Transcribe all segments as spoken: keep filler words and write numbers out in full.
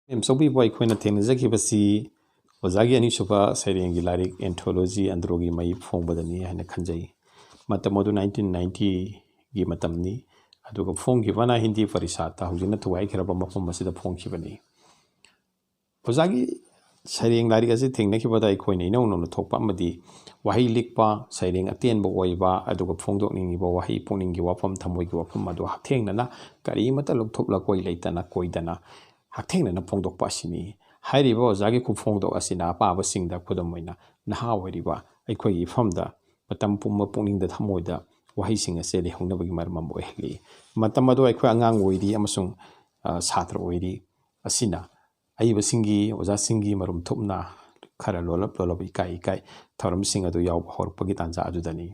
ꯃꯦꯝ ꯆꯧꯕꯤꯕꯨ ꯑꯩꯈꯣꯏꯅ ꯊꯦꯡꯅꯖꯈꯤꯕꯁꯤ ꯑꯣꯖꯥꯒꯤ ꯑꯅꯤꯁꯨꯕ ꯁꯩꯔꯦꯡꯒꯤ ꯂꯥꯏꯔꯤꯛ Anthology ꯑꯟꯗ꯭ꯔꯣꯒꯤ ꯃꯩ ꯐꯣꯡꯕꯗꯅꯤ ꯍꯥꯏꯅ ꯈꯟꯖꯩ꯫ ꯃꯇꯝ ꯑꯗꯨ ꯅꯥꯏꯟꯇꯤꯟ ꯅꯥꯏꯟꯇꯤꯒꯤ ꯃꯇꯝꯅꯤ꯫ ꯑꯗꯨꯒ ꯐꯣꯡꯈꯤꯕꯅ ꯍꯤꯟꯗꯤ ꯄꯔꯤꯁꯥꯠꯇ, ꯍꯧꯖꯤꯛꯅ ꯊꯨꯒꯥꯏꯈ꯭ꯔꯕ ꯃꯐꯝ ꯑꯁꯤꯗ ꯐꯣꯡꯈꯤꯕꯅꯤ꯫ ꯑꯣꯖꯥꯒꯤ ꯁꯩꯔꯦꯡ ꯂꯥꯏꯔꯤꯛ ꯑꯁꯤ ꯊꯦꯡꯅꯈꯤꯕꯗ ꯑꯩꯈꯣꯏꯅ ꯏꯅꯧ ꯅꯧꯅ ꯊꯣꯛꯄ ꯑꯃꯗꯤ ꯋꯥꯍꯩ ꯂꯤꯛꯄ, ꯁꯩꯔꯦꯡ ꯑꯇꯦꯟꯕ ꯑꯣꯏꯕ, ꯑꯗꯨꯒ ꯐꯣꯡꯗꯣꯛꯅꯤꯡꯉꯤꯕ ꯋꯥꯍꯩ, ꯄꯨꯛꯅꯤꯡꯒꯤ ꯋꯥꯐꯝ, ꯊꯃꯣꯏꯒꯤ ꯋꯥꯐꯝ ꯑꯗꯨ ꯍꯛꯊꯦꯡꯅꯅ ꯀꯔꯤꯃꯠꯇ ꯂꯧꯊꯣꯛꯂ ꯀꯣꯏ ꯂꯩꯇꯅ ꯀꯣꯏꯗꯅ ꯍꯛꯊꯦꯡꯅꯅ ꯐꯣꯡꯗꯣꯛꯄ ꯑꯁꯤꯅꯤ꯫ ꯍꯥꯏꯔꯤꯕ ꯑꯣꯖꯥꯒꯤ ꯈꯨꯐꯣꯡꯗꯣꯛ ꯑꯁꯤꯅ ꯑꯄꯥꯕꯁꯤꯡꯗ, ꯈꯨꯗꯝ ꯑꯣꯏꯅ ꯅꯍꯥ ꯑꯣꯏꯔꯤꯕ ꯑꯩꯈꯣꯏꯒꯤ ꯏꯐꯝꯗ ꯃꯇꯝ ꯄꯨꯝꯕ ꯄꯨꯛꯅꯤꯡꯗ, ꯊꯃꯣꯏꯗ ꯋꯥꯍꯩꯁꯤꯡ ꯑꯁꯦ ꯂꯩꯍꯧꯅꯕꯒꯤ ꯃꯔꯝ ꯑꯃ ꯑꯣꯏꯍꯜꯂꯤ꯫ ꯃꯇꯝ ꯑꯗꯨ ꯑꯩꯈꯣꯏ ꯑꯉꯥꯡ ꯑꯣꯏꯔꯤ ꯑꯃꯁꯨꯡ, ꯑ, ꯁꯥꯇ꯭ꯔ ꯑꯣꯏꯔꯤ꯫ ꯑꯁꯤꯅ ꯑꯏꯕꯁꯤꯡꯒꯤ, ꯑꯣꯖꯥꯁꯤꯡꯒꯤ ꯃꯔꯨꯝ ꯊꯨꯞꯅ ꯈꯔ ꯂꯣꯜꯂꯞ ꯂꯣꯜꯂꯞ, ꯏꯀꯥꯏ ꯏꯀꯥꯏ ꯊꯧꯔꯝꯁꯤꯡ ꯑꯗꯨ ꯌꯥꯎꯕ ꯍꯧꯔꯛꯄꯒꯤ ꯇꯥꯟꯖꯥ ꯑꯗꯨꯗꯅꯤ꯫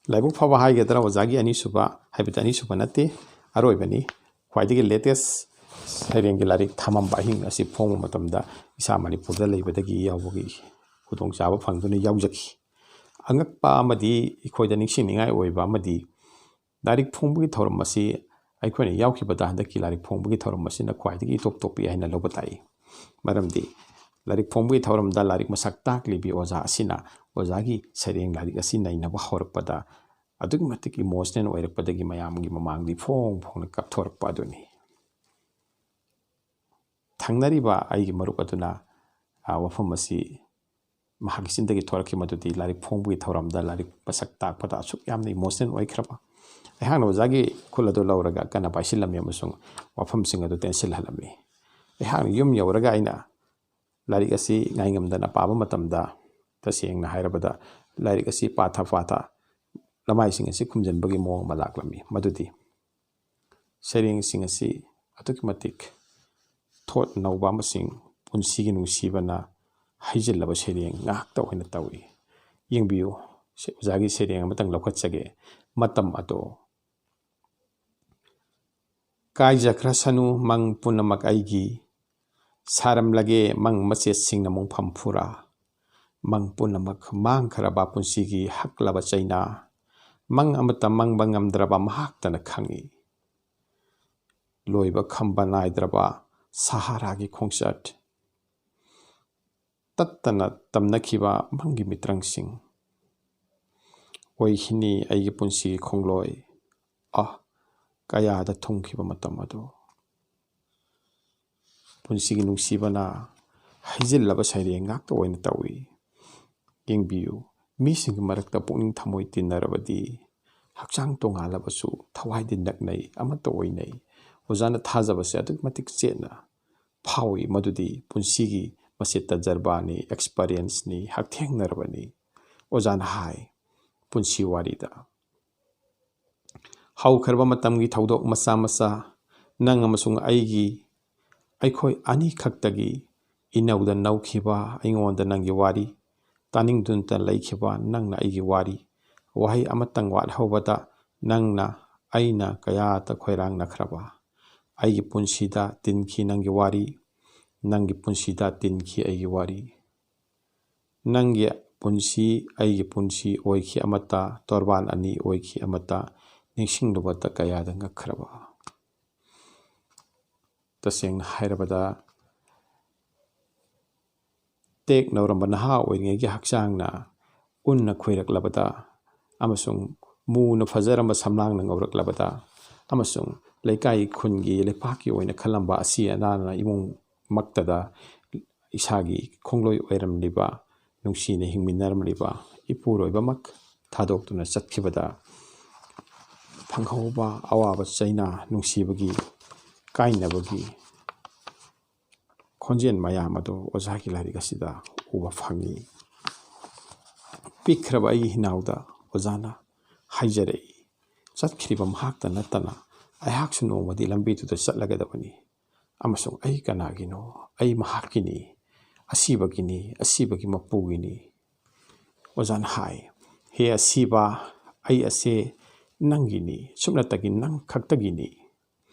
ꯂꯥꯏꯕꯛ ꯐꯕ ꯍꯥꯏꯒꯗ꯭ꯔꯥ, ꯑꯣꯖꯥꯒꯤ ꯑꯅꯤꯁꯨꯕ, ꯍꯥꯏꯕꯗꯤ ꯑꯅꯤꯁꯨꯕ ꯅꯠꯇꯦ, ꯑꯔꯣꯏꯕꯅꯤ, ꯈ꯭ꯋꯥꯏꯗꯒꯤ latest ꯁꯩꯔꯦꯡꯒꯤ ꯂꯥꯏꯔꯤꯛ ꯊꯥꯃꯝꯕ ꯑꯍꯤꯡ ꯑꯁꯤ ꯐꯣꯡꯕ ꯃꯇꯝꯗ ꯏꯁꯥ ꯃꯅꯤꯄꯨꯔꯗ ꯂꯩꯕꯗꯒꯤ ꯌꯥꯎꯕꯒꯤ ꯈꯨꯗꯣꯡꯆꯥꯕ ꯐꯪꯗꯨꯅ ꯌꯥꯎꯖꯈꯤ꯫ ꯑꯉꯛꯄ ꯑꯃꯗꯤ ꯑꯩꯈꯣꯏꯗ ꯅꯤꯡꯁꯤꯡꯅꯤꯡꯉꯥꯏ ꯑꯣꯏꯕ ꯑꯃꯗꯤ ꯂꯥꯏꯔꯤꯛ ꯐꯣꯡꯕꯒꯤ ꯊꯧꯔꯝ ꯑꯁꯤ ꯑꯩꯈꯣꯏꯅ ꯌꯥꯎꯈꯤꯕꯗ ꯍꯟꯗꯛꯀꯤ ꯂꯥꯏꯔꯤꯛ ꯐꯣꯡꯕꯒꯤ ꯊꯧꯔꯝ ꯑꯁꯤꯅ ꯈ꯭ꯋꯥꯏꯗꯒꯤ ꯏꯇꯣꯞ ꯇꯣꯞꯄꯤ ꯍꯥꯏꯅ ꯂꯧꯕ ꯇꯥꯏ꯫ ꯃꯔꯝꯗꯤ ꯂꯥꯏꯔꯤꯛ ꯐꯣꯡꯕꯒꯤ ꯊꯧꯔꯝꯗ ꯂꯥꯏꯔꯤꯛ ꯃꯁꯛ ꯇꯥꯛꯂꯤꯕꯤ ꯑꯣꯖꯥ ꯑꯁꯤꯅ ꯑꯣꯖꯥꯒꯤ ꯁꯩꯔꯦꯡ ꯂꯥꯏꯔꯤꯛ ꯑꯁꯤ ꯅꯩꯅꯕ ꯍꯧꯔꯛꯄꯗ ꯑꯗꯨꯛꯀꯤ ꯃꯇꯤꯛ emotional ꯑꯣꯏꯔꯛꯄꯗꯒꯤ ꯃꯌꯥꯝꯒꯤ ꯃꯃꯥꯡꯗꯤ ꯐꯣꯡ ꯐꯣꯡꯅ ꯀꯞꯊꯣꯔꯛꯄ ꯑꯗꯨꯅꯤ꯫ ꯊꯪꯅꯔꯤꯕ ꯑꯩꯒꯤ ꯃꯔꯨꯞ ꯑꯗꯨꯅ, ꯑ, ꯋꯥꯐꯝ ꯑꯁꯤ ꯃꯍꯥꯛꯀꯤ ꯆꯤꯟꯗꯒꯤ ꯊꯣꯔꯛꯈꯤ, ꯃꯗꯨꯗꯤ ꯂꯥꯏꯔꯤꯛ ꯐꯣꯡꯕꯒꯤ ꯊꯧꯔꯝꯗ ꯂꯥꯏꯔꯤꯛ ꯃꯁꯛ ꯇꯥꯛꯄꯗ ꯑꯁꯨꯛ ꯌꯥꯝꯅ emotional ꯑꯣꯏꯈ꯭ꯔꯕ꯫ ꯑꯩꯍꯥꯛꯅ ꯑꯣꯖꯥꯒꯤ ꯈꯨꯜ ꯑꯗꯨ ꯂꯧꯔꯒ ꯀꯟꯅ ꯄꯥꯏꯁꯤꯜꯂꯝꯃꯤ ꯑꯃꯁꯨꯡ ꯋꯥꯐꯝꯁꯤꯡ ꯑꯗꯨ ꯇꯦꯟꯁꯤꯜꯍꯜꯂꯝꯃꯤ꯫ ꯑꯩꯍꯥꯛꯅ ꯌꯨꯝ ꯌꯧꯔꯒ ꯑꯩꯅ ꯂꯥꯏꯔꯤꯛ ꯑꯁꯤ ꯉꯥꯏꯉꯝꯗꯅ ꯄꯥꯕ ꯃꯇꯝꯗ, ꯇꯁꯦꯡꯅ ꯍꯥꯏꯔꯕꯗ, ꯂꯥꯏꯔꯤꯛ ꯑꯁꯤ ꯄꯥꯊ ꯄꯥꯊ ꯂꯃꯥꯏꯁꯤꯡ ꯑꯁꯤ ꯈꯨꯝꯖꯤꯟꯕꯒꯤ ꯃꯑꯣꯡ ꯑꯃ ꯂꯥꯛꯂꯝꯃꯤ, ꯃꯗꯨꯗꯤ ꯁꯩꯔꯦꯡꯁꯤꯡ ꯑꯁꯤ ꯑꯗꯨꯛꯀꯤ ꯃꯇꯤꯛ ꯊꯣꯠ ꯅꯧꯕ ꯑꯃꯁꯨꯡ ꯄꯨꯟꯁꯤꯒꯤ ꯅꯨꯡꯁꯤꯕꯅ ꯍꯩꯖꯤꯜꯂꯕ ꯁꯩꯔꯦꯡ ꯉꯥꯛꯇ ꯑꯣꯏꯅ ꯇꯧꯏ꯫ ꯌꯦꯡꯕꯤꯌꯨ, ꯑꯣꯖꯥꯒꯤ ꯁꯩꯔꯦꯡ ꯑꯃꯇꯪ ꯂꯧꯈꯠꯆꯒꯦ꯫ ꯃꯇꯝ ꯑꯗꯣ꯫ ꯀꯥꯏꯖꯈ꯭ꯔꯁꯅꯨ ꯃꯪ ꯄꯨꯝꯅꯃꯛ ꯑꯩꯒꯤ, ꯁꯥꯔꯝꯂꯒꯦ ꯃꯪ ꯃꯆꯦꯠꯁꯤꯡꯅ ꯃꯣꯡꯐꯝ ꯐꯨꯔꯥ꯫ ꯃꯪ ꯄꯨꯝꯅꯃꯛ ꯃꯥꯡꯈ꯭ꯔꯕ ꯄꯨꯟꯁꯤꯒꯤ ꯍꯛꯂꯕ ꯆꯩꯅꯥ꯫ ꯃꯪ ꯑꯃꯠꯇ ꯃꯪꯕ ꯉꯝꯗ꯭ꯔꯕ ꯃꯍꯥꯛꯇꯅ ꯈꯪꯏ꯫ ꯂꯣꯏꯕ ꯈꯝꯕ ꯅꯥꯏꯗ꯭ꯔꯕ ꯁꯍꯥꯔꯥꯒꯤ ꯈꯣꯡꯆꯠ, ꯇꯠꯇꯅ ꯇꯝꯅꯈꯤꯕ ꯃꯪꯒꯤ ꯃꯤꯇ꯭ꯔꯪꯁꯤꯡ ꯑꯣꯏꯈꯤꯅꯤ ꯑꯩꯒꯤ ꯄꯨꯟꯁꯤꯒꯤ ꯈꯣꯡꯂꯣꯏ꯫ ꯑ, ꯀꯌꯥꯗ ꯊꯨꯡꯈꯤꯕ ꯃꯇꯝ ꯑꯗꯨ꯫ ꯄꯨꯟꯁꯤꯒꯤ ꯅꯨꯡꯁꯤꯕꯅ ꯍꯩꯖꯤꯜꯂꯕ ꯁꯩꯔꯦꯡ ꯉꯥꯛꯇ ꯑꯣꯏꯅ ꯇꯧꯏ꯫ ꯌꯦꯡꯕꯤꯌꯨ, ꯃꯤꯁꯤꯡꯒꯤ ꯃꯔꯛꯇ ꯄꯨꯛꯅꯤꯡ ꯊꯃꯣꯏ ꯇꯤꯟꯅꯔꯕꯗꯤ ꯍꯛꯆꯥꯡ ꯇꯣꯉꯥꯜꯂꯕꯁꯨ ꯊꯋꯥꯏꯗꯤ ꯅꯛꯅꯩ, ꯑꯃꯠꯇ ꯑꯣꯏꯅꯩ꯫ ꯑꯣꯖꯥꯅ ꯊꯥꯖꯕꯁꯦ ꯑꯗꯨꯛꯀꯤ ꯃꯇꯤꯛ ꯆꯦꯠꯅ ꯐꯥꯎꯏ, ꯃꯗꯨꯗꯤ ꯄꯨꯟꯁꯤꯒꯤ ꯃꯁꯤ ꯇꯖꯔꯕꯥꯅꯤ, ꯑꯦꯛꯁꯄꯔꯤꯌꯦꯟꯁꯅꯤ, ꯍꯛꯊꯦꯡꯅꯔꯕꯅꯤ꯫ ꯑꯣꯖꯥꯅ ꯍꯥꯏ, ꯄꯨꯟꯁꯤ ꯋꯥꯔꯤꯗ ꯍꯧꯈ꯭ꯔꯕ ꯃꯇꯝꯒꯤ ꯊꯧꯗꯣꯛ ꯃꯆꯥ ꯃꯆꯥ, ꯅꯪ ꯑꯃꯁꯨꯡ ꯑꯩꯒꯤ, ꯑꯩꯈꯣꯏ ꯑꯅꯤꯈꯛꯇꯒꯤ ꯏꯅꯧꯗ ꯅꯧꯈꯤꯕ ꯑꯩꯉꯣꯟꯗ ꯅꯪꯒꯤ ꯋꯥꯔꯤ ꯇꯥꯅꯤꯡꯗꯨꯅꯇ ꯂꯩꯈꯤꯕ ꯅꯪꯅ ꯑꯩꯒꯤ ꯋꯥꯔꯤ, ꯋꯥꯍꯩ ꯑꯃꯇꯪ ꯋꯥꯠꯍꯧꯕꯗ ꯅꯪꯅ ꯑꯩꯅ ꯀꯌꯥꯗ ꯈꯣꯏꯔꯥꯡꯅꯈ꯭ꯔꯕ꯫ ꯑꯩꯒꯤ ꯄꯨꯟꯁꯤꯗ ꯇꯤꯟꯈꯤ ꯅꯪꯒꯤ ꯋꯥꯔꯤ, ꯅꯪꯒꯤ ꯄꯨꯟꯁꯤꯗ ꯇꯤꯟꯈꯤ ꯑꯩꯒꯤ ꯋꯥꯔꯤ꯫ ꯅꯪꯒꯤ ꯄꯨꯟꯁꯤ ꯑꯩꯒꯤ ꯄꯨꯟꯁꯤ ꯑꯣꯏꯈꯤ ꯑꯃꯠꯇ, ꯇꯣꯔꯕꯥꯟ ꯑꯅꯤ ꯑꯣꯏꯈꯤ ꯑꯃꯠꯇ, ꯅꯤꯡꯁꯤꯡꯂꯨꯕꯗ ꯀꯌꯥꯗ ꯉꯛꯈ꯭ꯔꯕ꯫ ꯇꯁꯦꯡꯅ ꯍꯥꯏꯔꯕꯗ, ꯇꯦꯛ ꯅꯧꯔꯝꯕ ꯅꯍꯥ ꯑꯣꯏꯔꯤꯉꯩꯒꯤ ꯍꯛꯆꯥꯡꯅ ꯎꯟꯅ ꯈꯨꯏꯔꯛꯂꯕꯗ ꯑꯃꯁꯨꯡ ꯃꯨꯅ ꯐꯖꯔꯝꯕ ꯁꯝꯂꯥꯡꯅ ꯉꯧꯔꯛꯂꯕꯗ ꯑꯃꯁꯨꯡ ꯂꯩꯀꯥꯏ ꯈꯨꯟꯒꯤ ꯂꯩꯄꯥꯛꯀꯤ ꯑꯣꯏꯅ ꯈꯜꯂꯝꯕ ꯑꯁꯤ ꯑꯅꯥꯅ ꯏꯃꯨꯡꯃꯛꯇꯗ ꯏꯁꯥꯒꯤ ꯈꯣꯡꯂꯣꯏ ꯑꯣꯏꯔꯝꯂꯤꯕ, ꯅꯨꯡꯁꯤꯅ ꯍꯤꯡꯃꯤꯟꯅꯔꯝꯂꯤꯕ ꯏꯄꯨꯔꯣꯏꯕꯃꯛ ꯊꯥꯗꯣꯛꯇꯨꯅ ꯆꯠꯈꯤꯕꯗ ꯐꯪꯍꯧꯕ ꯑꯋꯥꯕ ꯆꯩꯅꯥ, ꯅꯨꯡꯁꯤꯕꯒꯤ, ꯀꯥꯏꯅꯕꯒꯤ ꯈꯣꯟꯖꯦꯜ ꯃꯌꯥꯝ ꯑꯗꯨ ꯑꯣꯖꯥꯒꯤ ꯂꯥꯏꯔꯤꯛ ꯑꯁꯤꯗ ꯎꯕ ꯐꯪꯉꯤ꯫ ꯄꯤꯛꯈ꯭ꯔꯕ ꯑꯩꯒꯤ ꯏꯅꯥꯎꯗ ꯑꯣꯖꯥꯅ ꯍꯥꯏꯖꯔꯛꯏ, ꯆꯠꯈ꯭ꯔꯤꯕ ꯃꯍꯥꯛꯇ ꯅꯠꯇꯅ ꯑꯩꯍꯥꯛꯁꯨ ꯅꯣꯡꯃꯗꯤ ꯂꯝꯕꯤꯗꯨꯗ ꯆꯠꯂꯒꯗꯕꯅꯤ ꯑꯃꯁꯨꯡ ꯑꯩ ꯀꯅꯥꯒꯤꯅꯣ? ꯑꯩ ꯃꯍꯥꯛꯀꯤꯅꯤ, ꯑꯁꯤꯕꯒꯤꯅꯤ, ꯑꯁꯤꯕꯒꯤ ꯃꯄꯨꯒꯤꯅꯤ꯫ ꯑꯣꯖꯥꯅ ꯍꯥꯏ, ꯍꯦ ꯑꯁꯤꯕ, ꯑꯩ ꯑꯁꯦ ꯅꯪꯒꯤꯅꯤ, ꯁꯨꯞꯅꯇꯒꯤ ꯅꯪ ꯈꯛꯇꯒꯤꯅꯤ꯫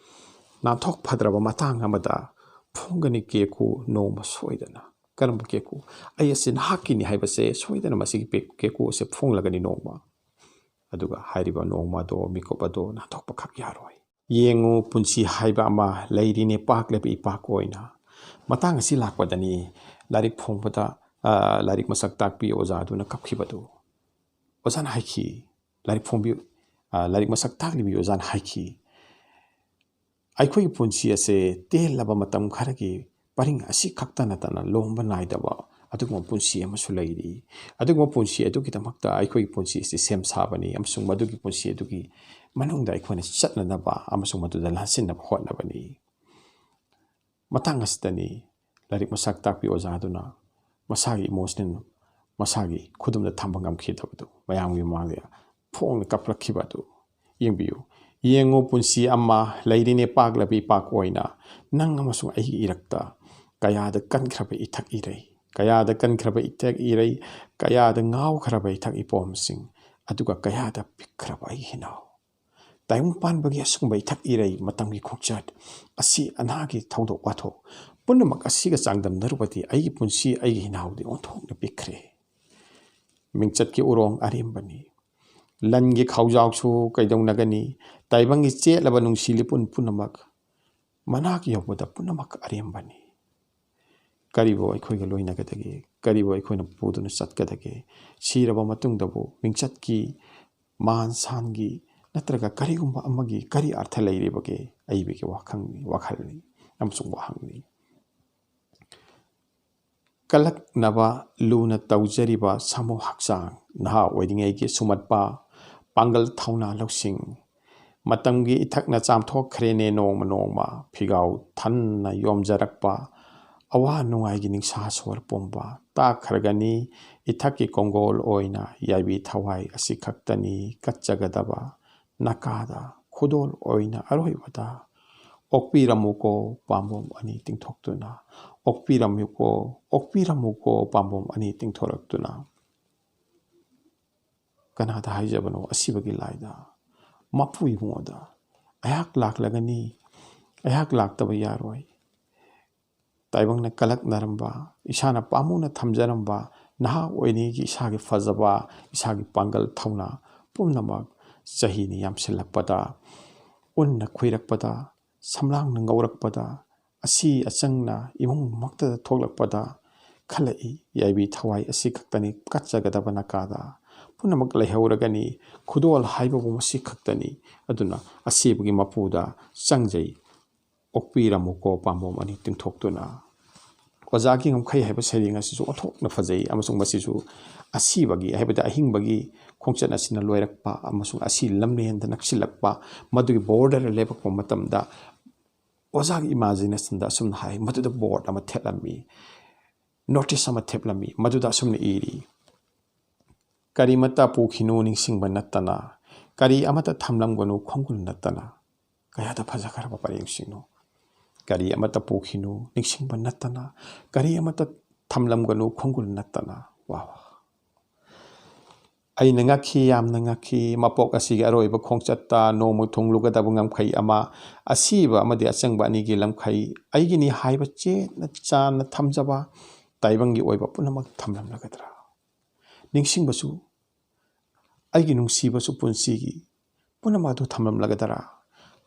ꯅꯥꯟꯊꯣꯛ ꯐꯗ꯭ꯔꯕ ꯃꯇꯥꯡ ꯑꯃꯗ ꯐꯣꯡꯒꯅꯤ ꯀꯦꯀꯨ ꯅꯣꯡꯃ ꯁꯣꯏꯗꯅ꯫ ꯀꯔꯝꯕ ꯀꯦꯀꯨ? ꯑꯩ ꯑꯁꯤ ꯅꯍꯥꯛꯀꯤꯅꯤ ꯍꯥꯏꯕꯁꯦ ꯁꯣꯏꯗꯅ ꯃꯁꯤꯒꯤ ꯄꯦ-, ꯀꯦꯀꯨ ꯑꯁꯦ ꯐꯣꯡꯂꯒꯅꯤ ꯅꯣꯡꯃ꯫ ꯑꯗꯨꯒ ꯍꯥꯏꯔꯤꯕ ꯅꯣꯡꯃ ꯑꯗꯣ, ꯃꯤꯀꯨꯞ ꯑꯗꯣ ꯅꯥꯟꯊꯣꯛꯄꯈꯛ ꯌꯥꯔꯣꯏ꯫ "ꯌꯦꯡꯉꯨ, ꯄꯨꯟꯁꯤ ꯍꯥꯏꯕ ꯑꯃ ꯂꯩꯔꯤꯅꯦ, ꯄꯥꯛꯂꯕ ꯏꯄꯥꯛ ꯑꯣꯏꯅ"꯫ ꯃꯇꯥꯡ ꯑꯁꯤ ꯂꯥꯛꯄꯗꯅꯤ ꯂꯥꯏꯔꯤꯛ ꯐꯣꯡꯕꯗ, ꯑ, ꯂꯥꯏꯔꯤꯛ ꯃꯁꯛ ꯇꯥꯛꯄꯤ ꯑꯣꯖꯥꯗꯨꯅ ꯀꯞꯈꯤꯕꯗꯨ꯫ ꯑꯣꯖꯥꯅ ꯍꯥꯏꯈꯤ, ꯂꯥꯏꯔꯤꯛ ꯐꯣꯡꯕꯤ-, ꯑ, ꯂꯥꯏꯔꯤꯛ ꯃꯁꯛ ꯇꯥꯛꯂꯤꯕꯤ ꯑꯣꯖꯥꯅ ꯍꯥꯏꯈꯤ, "ꯑꯩꯈꯣꯏꯒꯤ ꯄꯨꯟꯁꯤ ꯑꯁꯦ ꯇꯦꯜꯂꯕ ꯃꯇꯝ ꯈꯔꯒꯤ ꯄꯔꯤꯡ ꯑꯁꯤ ꯈꯛꯇ ꯅꯠꯇꯅ ꯂꯣꯝꯕ ꯅꯥꯏꯗꯕ ꯑꯗꯨꯒꯨꯝꯕ ꯄꯨꯟꯁꯤ ꯑꯃꯁꯨ ꯂꯩꯔꯤ꯫ ꯑꯗꯨꯒꯨꯝꯕ ꯄꯨꯟꯁꯤ ꯑꯗꯨꯒꯤꯗꯃꯛꯇ ꯑꯩꯈꯣꯏꯒꯤ ꯄꯨꯟꯁꯤ ꯑꯁꯤ ꯁꯦꯝ ꯁꯥꯕꯅꯤ, ꯑꯃꯁꯨꯡ ꯃꯗꯨꯒꯤ ꯄꯨꯟꯁꯤ ꯑꯗꯨꯒꯤ ꯃꯅꯨꯡꯗ ꯑꯩꯈꯣꯏꯅ ꯆꯠꯅꯅꯕ ꯑꯃꯁꯨꯡ ꯃꯗꯨꯗ ꯂꯥꯟꯁꯤꯟꯅꯕ ꯍꯣꯠꯅꯕꯅꯤ"꯫ ꯃꯇꯥꯡ ꯑꯁꯤꯗꯅꯤ ꯂꯥꯏꯔꯤꯛ ꯃꯁꯛ ꯇꯥꯛꯄꯤ ꯑꯣꯖꯥꯗꯨꯅ ꯃꯁꯥꯒꯤ emotional, ꯃꯁꯥꯒꯤ ꯈꯨꯗꯨꯝꯗ ꯊꯝꯕ ꯉꯝꯈꯤꯗꯕꯗꯨ, ꯃꯌꯥꯝꯒꯤ ꯃꯃꯥꯡꯗ ꯐꯣꯡꯅ ꯀꯞꯂꯛꯈꯤꯕ ꯑꯗꯨ ꯌꯦꯡꯕꯤꯌꯨ꯫ "ꯌꯦꯡꯉꯨ, ꯄꯨꯟꯁꯤ ꯑꯃ ꯂꯩꯔꯤꯅꯦ, ꯄꯥꯛꯂꯕꯤ ꯄꯥꯛ ꯑꯣꯏꯅ, ꯅꯪ ꯑꯃꯁꯨꯡ ꯑꯩꯒꯤ ꯏꯔꯛꯇ꯫ ꯀꯌꯥꯗ ꯀꯟꯈ꯭ꯔꯕ ꯏꯊꯛ ꯏꯔꯩ, ꯀꯌꯥꯗ ꯀꯟꯈ꯭ꯔꯕ ꯏꯊꯛ ꯏꯔꯩ, ꯀꯌꯥꯗ ꯉꯥꯎꯈ꯭ꯔꯕ ꯏꯊꯛ ꯏꯄꯣꯝꯁꯤꯡ, ꯑꯗꯨꯒ ꯀꯌꯥꯗ ꯄꯤꯛꯈ꯭ꯔꯕ ꯑꯩꯒꯤ ꯍꯤꯅꯥꯎ꯫ ꯇꯥꯏꯕꯪ ꯄꯥꯟꯕꯒꯤ ꯑꯁꯤꯒꯨꯝꯕ ꯏꯊꯛ ꯏꯔꯩ, ꯃꯇꯝꯒꯤ ꯈꯣꯡꯆꯠ, ꯑꯁꯤ ꯑꯅꯥꯒꯤ ꯊꯧꯗꯣꯛ ꯋꯥꯊꯣꯛ ꯄꯨꯝꯅꯃꯛ ꯑꯁꯤꯒ ꯆꯥꯡꯗꯝꯅꯔꯨꯕꯗꯤ ꯑꯩꯒꯤ ꯄꯨꯟꯁꯤ, ꯑꯩꯒꯤ ꯍꯤꯅꯥꯎꯗꯤ ꯑꯣꯟꯊꯣꯛꯅ ꯄꯤꯛꯈ꯭ꯔꯦ꯫ ꯃꯤꯡꯆꯠꯀꯤ ꯎꯔꯣꯡ ꯑꯔꯦꯝꯕꯅꯤ꯫ ꯂꯟꯒꯤ ꯈꯥꯎꯖꯥꯎꯁꯨ ꯀꯩꯗꯧꯅꯒꯅꯤ? ꯇꯥꯏꯕꯪꯒꯤ ꯆꯦꯠꯂꯕ ꯅꯨꯡꯁꯤ ꯂꯤꯄꯨꯟ ꯄꯨꯝꯅꯃꯛ ꯃꯅꯥꯛ ꯌꯧꯕꯗ ꯄꯨꯝꯅꯃꯛ ꯑꯔꯦꯝꯕꯅꯤ꯫ ꯀꯔꯤꯕꯨ ꯑꯩꯈꯣꯏꯒ ꯂꯣꯏꯅꯒꯗꯒꯦ? ꯀꯔꯤꯕꯨ ꯑꯩꯈꯣꯏꯅ ꯄꯨꯗꯨꯅ ꯆꯠꯀꯗꯒꯦ? ꯁꯤꯔꯕ ꯃꯇꯨꯡꯗꯕꯨ ꯃꯤꯡꯆꯠꯀꯤ, ꯃꯥꯟ ꯁꯥꯟꯒꯤ ꯅꯠꯇ꯭ꯔꯒ ꯀꯔꯤꯒꯨꯝꯕ ꯑꯃꯒꯤ ꯀꯔꯤ ꯑꯔꯊ ꯂꯩꯔꯤꯕꯒꯦ? ꯑꯏꯕꯒꯤ ꯋꯥꯈꯜꯅꯤ, ꯋꯥꯈꯜꯅꯤ ꯑꯃꯁꯨꯡ ꯋꯥꯍꯪꯅꯤ꯫ ꯀꯜꯂꯛꯅꯕ ꯂꯨꯅ ꯇꯧꯖꯔꯤꯕ ꯁꯥꯃꯨ ꯍꯛꯆꯥꯡ, ꯅꯍꯥ ꯑꯣꯏꯔꯤꯉꯩꯒꯤ ꯁꯨꯝꯍꯠꯄ ꯄꯥꯡꯒꯜ, ꯊꯧꯅꯥ, ꯂꯧꯁꯤꯡ, ꯃꯇꯝꯒꯤ ꯏꯊꯛꯅ ꯆꯥꯝꯊꯣꯛꯈ꯭ꯔꯦꯅꯦ ꯅꯣꯡꯃ ꯅꯣꯡꯃ꯫ ꯐꯤꯒꯥꯎ ꯊꯟꯅ ꯌꯣꯝꯖꯔꯛꯄ ꯑꯋꯥ ꯅꯨꯡꯉꯥꯏꯒꯤ ꯅꯤꯡꯁꯥ ꯁꯣꯔ ꯄꯨꯝꯕ ꯇꯥꯛꯈ꯭ꯔꯒꯅꯤ꯫ ꯏꯊꯛꯀꯤ ꯀꯣꯡꯒꯣꯜ ꯑꯣꯏꯅ ꯌꯥꯏꯕꯤ ꯊꯋꯥꯏ ꯑꯁꯤ ꯈꯛꯇꯅꯤ ꯀꯠꯆꯒꯗꯕ꯫ ꯅꯀꯥꯗ ꯈꯨꯗꯣꯜ ꯑꯣꯏꯅ ꯑꯔꯣꯏꯕꯗ ꯑꯣꯛꯄꯤꯔꯝꯃꯨꯀꯣ ꯄꯥꯝꯕꯣꯝ ꯑꯅꯤ ꯇꯤꯡꯊꯣꯛꯇꯨꯅ꯫ ꯑꯣꯛꯄꯤꯔꯝꯃꯨꯀꯣ, ꯑꯣꯛꯄꯤꯔꯝꯃꯨꯀꯣ ꯄꯥꯝꯕꯣꯝ ꯑꯅꯤ ꯇꯤꯡꯊꯣꯔꯛꯇꯨꯅ꯫ ꯀꯅꯥꯗ ꯍꯥꯏꯖꯕꯅꯣ ꯑꯁꯤꯕꯒꯤ ꯂꯥꯏꯗ? ꯃꯄꯨ ꯏꯕꯨꯡꯉꯣꯗ꯫ ꯑꯩꯍꯥꯛ ꯂꯥꯛꯂꯒꯅꯤ, ꯑꯩꯍꯥꯛ ꯂꯥꯛꯇꯕ ꯌꯥꯔꯣꯏ꯫ ꯇꯥꯏꯕꯪꯅ ꯀꯂꯛꯅꯔꯝꯕ, ꯏꯁꯥꯅ ꯄꯥꯝꯃꯨꯅ ꯊꯝꯖꯔꯝꯕ ꯅꯍꯥ ꯑꯣꯏꯔꯤꯉꯩꯒꯤ ꯏꯁꯥꯒꯤ ꯐꯖꯕ, ꯏꯁꯥꯒꯤ ꯄꯥꯡꯒꯜ ꯊꯧꯅꯥ ꯄꯨꯝꯅꯃꯛ ꯆꯍꯤꯅ ꯌꯥꯝꯁꯤꯜꯂꯛꯄꯗ ꯎꯟꯅ ꯈꯨꯏꯔꯛꯄꯗ, ꯁꯝꯂꯥꯡꯅ ꯉꯧꯔꯛꯄꯗ, ꯑꯁꯤ ꯑꯆꯪꯅ ꯏꯃꯨꯡꯃꯛꯇꯗ ꯊꯣꯛꯂꯛꯄꯗ ꯈꯜꯂꯛꯏ꯫ ꯌꯥꯏꯕꯤ ꯊꯋꯥꯏ ꯑꯁꯤ ꯈꯛꯇꯅꯤ ꯀꯠꯆꯒꯗꯕ ꯅꯀꯥꯗ꯫ ꯄꯨꯝꯅꯃꯛ ꯂꯩꯍꯧꯔꯒꯅꯤ, ꯈꯨꯗꯣꯜ ꯍꯥꯏꯕꯕꯨ ꯃꯁꯤ ꯈꯛꯇꯅꯤ꯫ ꯑꯗꯨꯅ ꯑꯁꯤꯕꯒꯤ ꯃꯄꯨꯗ ꯆꯪꯖꯩ꯫ ꯑꯣꯛꯄꯤꯔꯝꯃꯨꯀꯣ ꯄꯥꯝꯕꯣꯝ ꯑꯅꯤ ꯇꯤꯡꯊꯣꯛꯇꯨꯅ꯫ ꯑꯣꯖꯥꯒꯤ ꯉꯝꯈꯩ ꯍꯥꯏꯕ ꯁꯩꯔꯦꯡ ꯑꯁꯤꯁꯨ ꯑꯣꯟꯊꯣꯛꯅ ꯐꯖꯩ, ꯑꯃꯁꯨꯡ ꯃꯁꯤꯁꯨ ꯑꯁꯤꯕꯒꯤ, ꯍꯥꯏꯕꯗꯤ ꯑꯍꯤꯡꯕꯒꯤ ꯈꯣꯡꯆꯠ ꯑꯁꯤꯅ ꯂꯣꯏꯔꯛꯄ ꯑꯃꯁꯨꯡ ꯑꯁꯤ ꯂꯝꯂꯦꯟꯗ ꯅꯛꯁꯤꯜꯂꯛꯄ, ꯃꯗꯨꯒꯤ ꯕꯣꯔꯗꯔꯗ ꯂꯦꯞꯄꯛꯄ ꯃꯇꯝꯗ ꯑꯣꯖꯥꯒꯤ ꯏꯃꯥꯖꯤꯅꯦꯁꯟꯗ ꯑꯁꯨꯝꯅ ꯍꯥꯏ, ꯃꯗꯨꯗ ꯕꯣꯔꯗ ꯑꯃ ꯊꯦꯠꯂꯝꯃꯤ, ꯅꯣꯇꯤꯁ ꯑꯃ ꯊꯦꯠꯂꯝꯃꯤ, ꯃꯗꯨꯗ ꯑꯁꯨꯝꯅ ꯏꯔꯤ, "ꯀꯔꯤꯃꯠꯇ ꯄꯨꯈꯤꯅꯨ ꯅꯤꯡꯁꯤꯡꯕ ꯅꯠꯇꯅ, ꯀꯔꯤ ꯑꯃꯠꯇ ꯊꯝꯂꯝꯒꯅꯨ ꯈꯣꯡꯒꯨꯜ ꯅꯠꯇꯅ"꯫ ꯀꯌꯥꯗ ꯐꯖꯈ꯭ꯔꯕ ꯄꯔꯦꯡꯁꯤꯡꯅꯣ! "ꯀꯔꯤ ꯑꯃꯠꯇ ꯄꯨꯈꯤꯅꯨ ꯅꯤꯡꯁꯤꯡꯕ ꯅꯠꯇꯅ, ꯀꯔꯤ ꯑꯃꯠꯇ ꯊꯝꯂꯝꯒꯅꯨ ꯈꯣꯡꯒꯨꯜ ꯅꯠꯇꯅ"꯫ ꯋꯥ ꯋꯥ꯫ ꯑꯩꯅ ꯉꯛꯈꯤ, ꯌꯥꯝꯅ ꯉꯛꯈꯤ꯫ ꯃꯄꯣꯛ ꯑꯁꯤꯒꯤ ꯑꯔꯣꯏꯕ ꯈꯣꯡꯆꯠꯇ ꯅꯣꯡꯃ ꯊꯨꯡꯂꯨꯒꯗꯕ ꯉꯝꯈꯩ ꯑꯃ, ꯑꯁꯤꯕ ꯑꯃꯗꯤ ꯑꯆꯪꯕ ꯑꯅꯤꯒꯤ ꯂꯝꯈꯩ, ꯑꯩꯒꯤꯅꯤ ꯍꯥꯏꯕ ꯆꯦꯠꯅ ꯆꯥꯅ ꯊꯝꯖꯕ ꯇꯥꯏꯕꯪꯒꯤ ꯑꯣꯏꯕ ꯄꯨꯝꯅꯃꯛ ꯊꯝꯂꯝꯂꯒꯗ꯭ꯔꯥ? ꯅꯤꯡꯁꯤꯡꯕꯁꯨ, ꯑꯩꯒꯤ ꯅꯨꯡꯁꯤꯕꯁꯨ ꯄꯨꯟꯁꯤꯒꯤ ꯄꯨꯝꯅꯃꯛ ꯑꯗꯨ ꯊꯝꯂꯝꯂꯒꯗ꯭ꯔꯥ?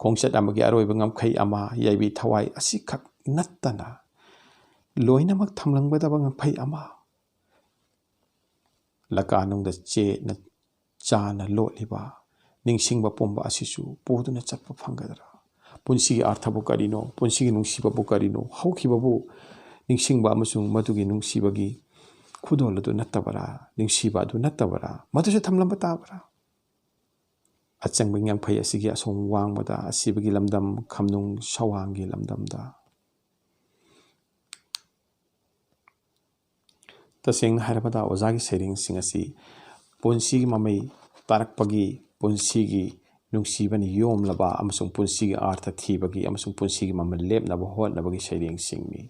ꯈꯣꯡꯆꯠ ꯑꯃꯒꯤ ꯑꯔꯣꯏꯕ ꯉꯝꯈꯩ ꯑꯃ, ꯌꯥꯏꯕꯤ ꯊꯋꯥꯏ ꯑꯁꯤꯈꯛ ꯅꯠꯇꯅ ꯂꯣꯏꯅꯃꯛ ꯊꯝꯂꯝꯒꯗꯕ ꯉꯝꯈꯩ ꯑꯃ, ꯂꯀꯥꯅꯨꯡꯗ ꯆꯦꯠꯅ ꯆꯥꯅ ꯂꯣꯠꯂꯤꯕ ꯅꯤꯡꯁꯤꯡꯕ ꯄꯨꯝꯕ ꯑꯁꯤꯁꯨ ꯄꯨꯗꯨꯅ ꯆꯠꯄ ꯐꯪꯒꯗ꯭ꯔꯥ? ꯄꯨꯟꯁꯤꯒꯤ ꯑꯥꯔꯊꯕꯨ ꯀꯔꯤꯅꯣ? ꯄꯨꯟꯁꯤꯒꯤ ꯅꯨꯡꯁꯤꯕꯕꯨ ꯀꯔꯤꯅꯣ? ꯍꯧꯈꯤꯕꯕꯨ ꯅꯤꯡꯁꯤꯡꯕ ꯑꯃꯁꯨꯡ ꯃꯗꯨꯒꯤ ꯅꯨꯡꯁꯤꯕꯒꯤ ꯈꯨꯗꯣꯜ ꯑꯗꯨ ꯅꯠꯇꯕꯔꯥ? ꯅꯨꯡꯁꯤꯕ ꯑꯗꯨ ꯅꯠꯇꯕꯔꯥ? ꯃꯗꯨꯁꯨ ꯊꯝꯂꯝꯕ ꯇꯥꯕ꯭ꯔꯥ? ꯑꯆꯪꯕ ꯉꯝꯈꯩ ꯑꯁꯤꯒꯤ ꯑꯁꯣꯡ ꯋꯥꯡꯃꯗ, ꯑꯁꯤꯕꯒꯤ ꯂꯝꯗꯝ, ꯈꯝꯅꯨꯡ ꯁꯋꯥꯡꯒꯤ ꯂꯝꯗꯝꯗ꯫ ꯇꯁꯦꯡꯅ ꯍꯥꯏꯔꯕꯗ, ꯑꯣꯖꯥꯒꯤ ꯁꯩꯔꯦꯡꯁꯤꯡ ꯑꯁꯤ ꯄꯨꯟꯁꯤꯒꯤ ꯃꯃꯩ ꯇꯥꯔꯛꯄꯒꯤ, ꯄꯨꯟꯁꯤꯒꯤ ꯅꯨꯡꯁꯤꯕꯅ ꯌꯣꯝꯂꯕ ꯑꯃꯁꯨꯡ ꯄꯨꯟꯁꯤꯒꯤ ꯑꯥꯔꯊ ꯊꯤꯕꯒꯤ ꯑꯃꯁꯨꯡ ꯄꯨꯟꯁꯤꯒꯤ ꯃꯃꯜ ꯂꯦꯞꯅꯕ ꯍꯣꯠꯅꯕꯒꯤ ꯁꯩꯔꯦꯡꯁꯤꯡꯅꯤ꯫